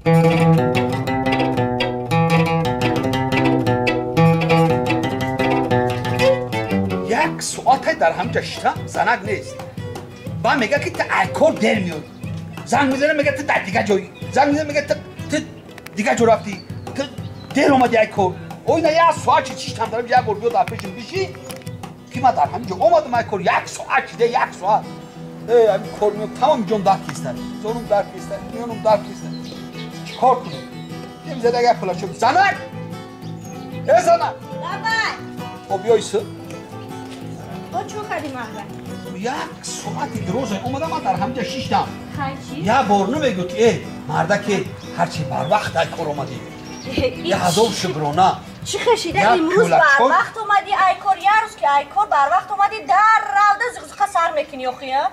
Як соате дар ҳамҷа шиштам, занак нест. Ба мега ки ту ай кор дер меоӣ. Занг мезана, мега ту дар дига ҷой. Занг мезана, мега ту дига ҷо рафтӣ. Ту дер омадӣ ай кор. Ой, на як соат чи шиштам дарам, як бор биё дар пешам бишӣ. Ки ман дар ҳамин ҷо омадам ай кор, як соат шида, як соат. Эй, ҳамин кор меоям, тамом ҷом дард киста. Зонум дард киста, миёнум дард киста. Чӣ кор кунем? Дем зада як пулашо. Занак! Э занак! Давай! О биёй су. Бо чӣ кардӣ мардак? Як соати дироза омадам, ман дар ҳамҷа шиштам. Хай чӣ? Як бор намегӯ ки э мардаке ҳарчи барвақт ай кор омадӣ. Я ҳазор шукрона. Чӣ хешида имрӯз барвақт омадӣ ай кор, як рӯз ки ай кор барвақт омадӣ, дар равда зиқзиқа сар мекунӣ охи, а?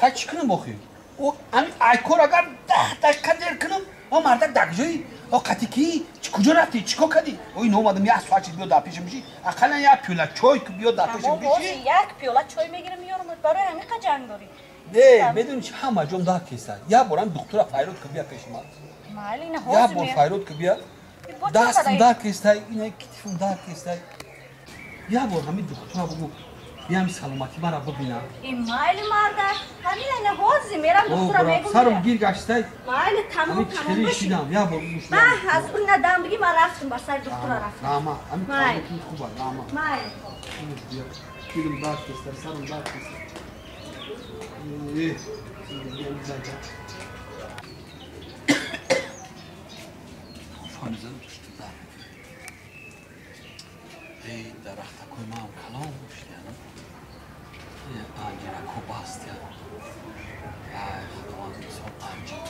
Хай чӣ кунам охи? О ами ай кор агар 10 дақиқа дер кунам, о мардак дар ҷои, о қати ки чӣ куҷо рафтӣ, чӣ кор кардӣ? О ин омадам як соат чиз биё дар пешам бишӣ, ақаллан як пиёла чой биё дар пешам бишӣ. Як пиёла чой мегирам меёрам, барои ҳамин қа ҷанг дорӣ. Не, медонӣ чи ҳама ҷом дард кеста. Як борам духтура файрод ки бия пеши ман. Майли, ина Як бор файрод ки бия. Дастам дард кеста, ина китифам дард кеста. Як бор ҳамин духтура бугу, биям саломатӣ мара бибинам. И майли мардак, ҳамин ина ҳозир мерам духтура мегум. Сарам гир гашта. Майли, тамом тамом биши. Як бор гӯш. Ба аз ина дам биги ман рафтам ба сари духтура рафтам. Рама, ҳамин тамом хуба, рама. Майли. Дилам дард кеста, сарам дард кеста. Эй, дарахтакои маам калон шудян. Анҷирако бастян. Ай, худованд мисол анҷир.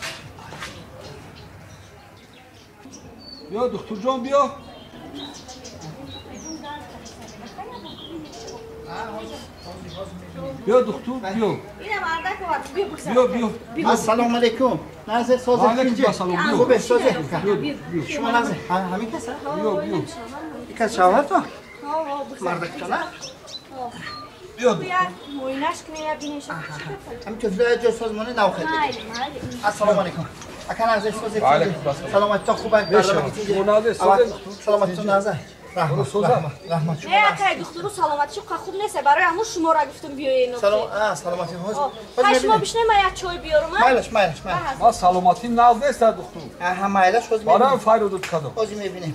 Биё, духтурҷон, биё. Биё, духтур, биё. Биё, биё. Ассалому алайкум. Назир соза инҷа. Хубе соза. Шумо назир ҳамин каса? Биё, биё. Икас шавҳартон? Мардакчона? Биё. Муоинаш кунем, я бинем. Ҳамин ҷо ҷо созмони нав хеле. Ассалому алайкум. Ака назир соза. Саломатитон хуб аст? Саломатитон назир. Раҳмат. Не, акай духтуру саломатишо хуб нест, барои ҳамун шуморо гуфтам биёед. Саломатӣ ҳоз. Хай шумо бишнед, ман як чой биёрам. Майлаш, майлаш, майлаш. Ман саломатӣ нағз нест, духтур. Аҳа, майлаш, ҳоз мебинем. Барои файродут кардам. Ҳоз мебинем.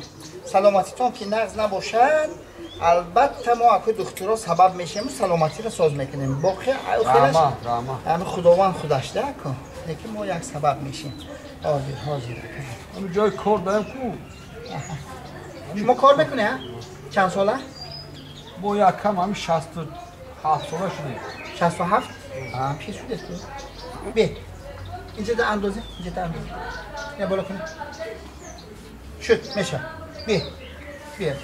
Саломатитон ки нағз набошад, албатта мо акои духтуро сабаб мешавем ва саломатиро соз мекунем. Боқӣ раҳмат, раҳмат. Ҳамин Худованд худаш да ко. Лекин мо як сабаб мешем. Ҳозир, ҳозир. Ҳамин ҷои кор даем ку. Шумо кор мекунед, а? Чанд сола? Бо як кам ҳамин 67 сола шудем. 67? А, пир шудед ку. Бе. Инҷа да андозе, инҷа да андозе. Я боло кунед. Шуд, меша. Бе. Бе.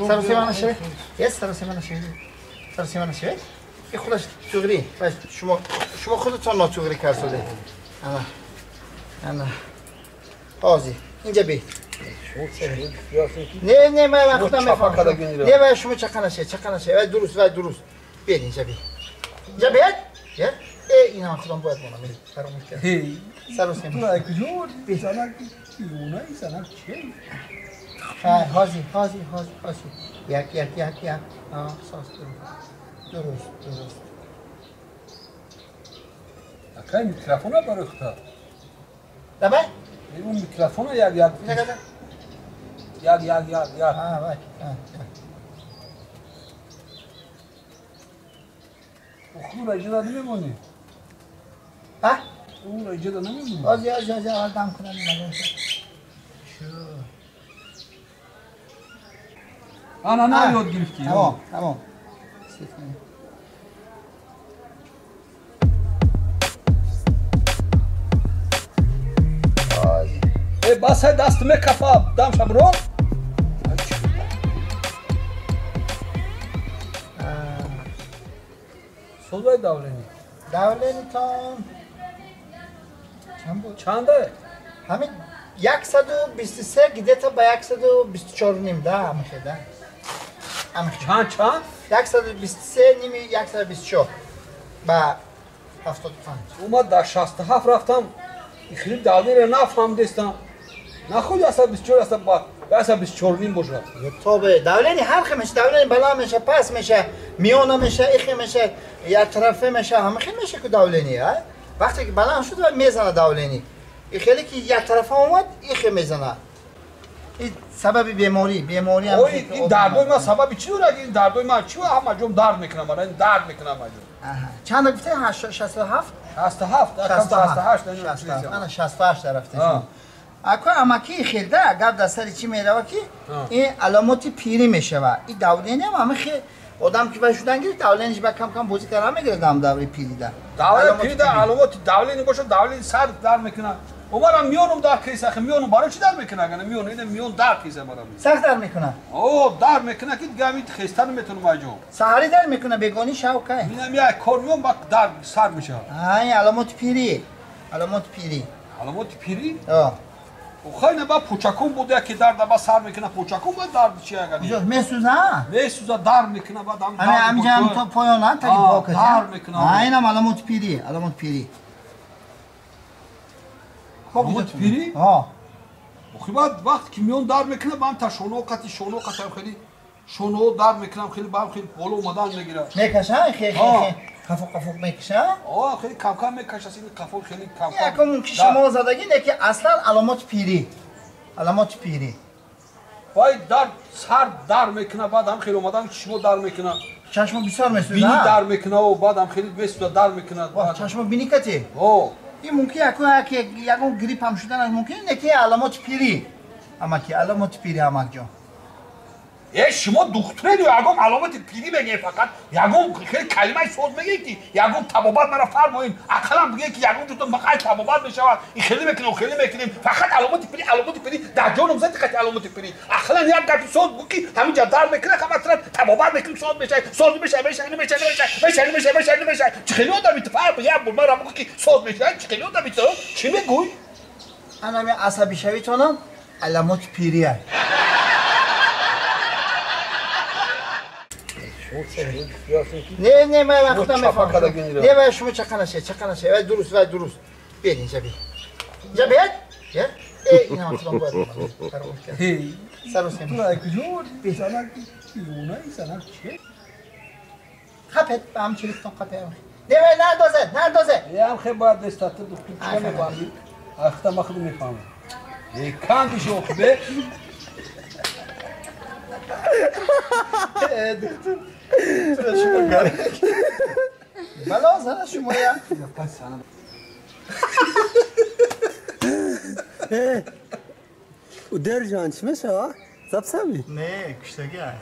Саросема нашавед. Ес, саросема нашавед. Саросема нашавед. И худаш туғри. Шумо шумо худатон нотуғри кардед. Ана. Ана. Ҳозир. Инҷа бе. Не, не, ман худам мефаҳмам. Не, вай шумо чақа нашавед, чақа нашавед. Вай дуруст, вай дуруст. Биед инҷа бе. Инҷа биед? Биед? Э, ина ман худам бояд монам. Фаромӯш кардам. Саросема. Ту ай куҷо овардӣ? Занак девонаи, занак чие? Хай, ҳозир, ҳозир, ҳозир, ҳозир. Як, як, як, як. Соз, дуруст. Дуруст, дуруст. Акай микрофона барои худат. Давай? Ун микрофона як, як. Як, як, як, як. А, вай. Охура иҷода намемонӣ? А? Ура иҷода намемонӣ? Ҳозир, ҳозир, ҳозир, аввал дам кунам. Шу. Ана на ёд гирифтӣ. Тамом, тамом. Э, басай даст мекафа, дам шабро. Созай давление. Давлениятон чанд буд? Чанде? Ҳамин 123 где-то ба 124 ним, да, ҳамин да. Чанд, чанд? 123 ними 124. Ба 75. Омад дар 67 рафтам. Хеле давление нафаҳмидестам. Нахуд 124 аст ба 124 ним бошад. Тобе давление ҳар хел меша, давление бала меша, пас меша, миёна меша, ихе меша, як тарафе меша, ҳама хел меша ку давление, а? Вақте ки баланд шуд ва мезана давление. И хеле ки як тарафа омад, ихе мезана. Ин сабаби беморӣ, беморӣ ҳам. Ой, ин дардои ман сабаби чӣ дорад? Ин дардои ман чӣ ҳама ҷом дард мекунам, ман ин дард мекунам ҳама ҷом. Аҳа. Чанд гуфтӣ? 67? 67, 68, 68. Ана 68 рафта шуд. Ако амаки хелда гап дар сари чӣ мерава ки ин аломоти пирӣ мешава. Ин давление ҳам ҳама хел одам ки ба шудан гирифт, давлениаш ба кам кам бозӣ карда мегирад ҳам даври пирида. Даври пирида аломоти давление бошад, давление сар дард мекунад. Умарам миёнум дард киса, хе миёнум барои чӣ дард мекунад? Агар миён, ин миён дард киса барам. Сахт дард мекунад? О, дард мекунад ки дигар ҳамин хестан метавонам айҷо. Саҳарӣ дард мекунад, бегонӣ шав кай? Инам як кор миён ба дард сар мешавад. А, ин аломоти пирӣ. Аломоти пирӣ. Аломоти пирӣ? О. Хай ба пӯчакум буд яке дард ба сар мекунад, пӯчакум ба дард чи агар? Куҷо месӯза? Месӯза, дард мекунад, баъд ҳам ҳамин ҳаминҷа ҳам то поён, а, таги покат. Дард мекунад. А, инам аломоти пирӣ, аломоти пирӣ. Аломоти пирӣ? Ҳа. Охи баъд вақт ки миён дард мекунад, ба ҳам та шонаҳо қати шонаҳо қати ҳам хеле шонаҳо дард мекунам, хеле ба ҳам хеле боло омадан мегирад. Мекаша? Хе хе хе. Қафо қафо мекаша? О, хеле кам кам мекаша, ин қафо хеле кам кам. Яко мумкин шумо задагӣ, не ки аслан аломоти пирӣ. Аломоти пирӣ. Вай дард сар дард мекунад, баъд ҳам хеле омадан чишмо дард мекунад. Чашмо бисёр месӯзад. Бинӣ дард мекунад, о, баъд ҳам хеле месӯзад, дард мекунад. Чашмо бинӣ кати? О. Ин мумкин яко ягон грипп ҳам шудан мумкин, не ки аломоти пирӣ. Амаки аломоти пирӣ амакҷон. Э, шумо духтуред, ягон аломати пирӣ мегӯед фақат, ягон хеле калимаи соз мегӯед ки ягон табобат мара фармоед, ақаллан бигӯед ки ягон ҷудо мақай табобат мешавад, ин хеле мекунем, хеле мекунем, фақат аломати пирӣ, аломати пирӣ, дар ҷоном зад қати аломати пирӣ. Ақаллан як гапи соз бигӯ ки ҳамин ҷо дард мекунад, ҳама табобат мекунем, соз мешавад, соз мешавад, мешавад, мешавад, мешавад, мешавад, мешавад, мешавад. Чӣ хеле одами ту фарқ, як бор мара бигӯ ки соз мешавад, чӣ хеле одами ту? Чӣ мегӯй? Ана асабишавитонам аломати пирӣ аст. Не, не, ман худам мефаҳмам. Не, вай шумо чақа нашед, чақа нашед. Вай дуруст, вай дуруст. Биед инҷа биед. Инҷа биед? Биед? Э, ин ҳам худам бояд. Саросем. Ту ай куҷо овардӣ? Занак девонаи занак чие? Қапед, ба ҳам чирикатон қапед. Не, вай наандозе, наандозе. Е, ҳам хе бояд неста, ту духтур чӣ мефаҳмӣ? Ай худам ман худам мефаҳмам. Е, кандиш охи бе. Э, духтур. Бало зана шумо я. Удержан чӣ мешава? Запсами? Не, куштагӣ.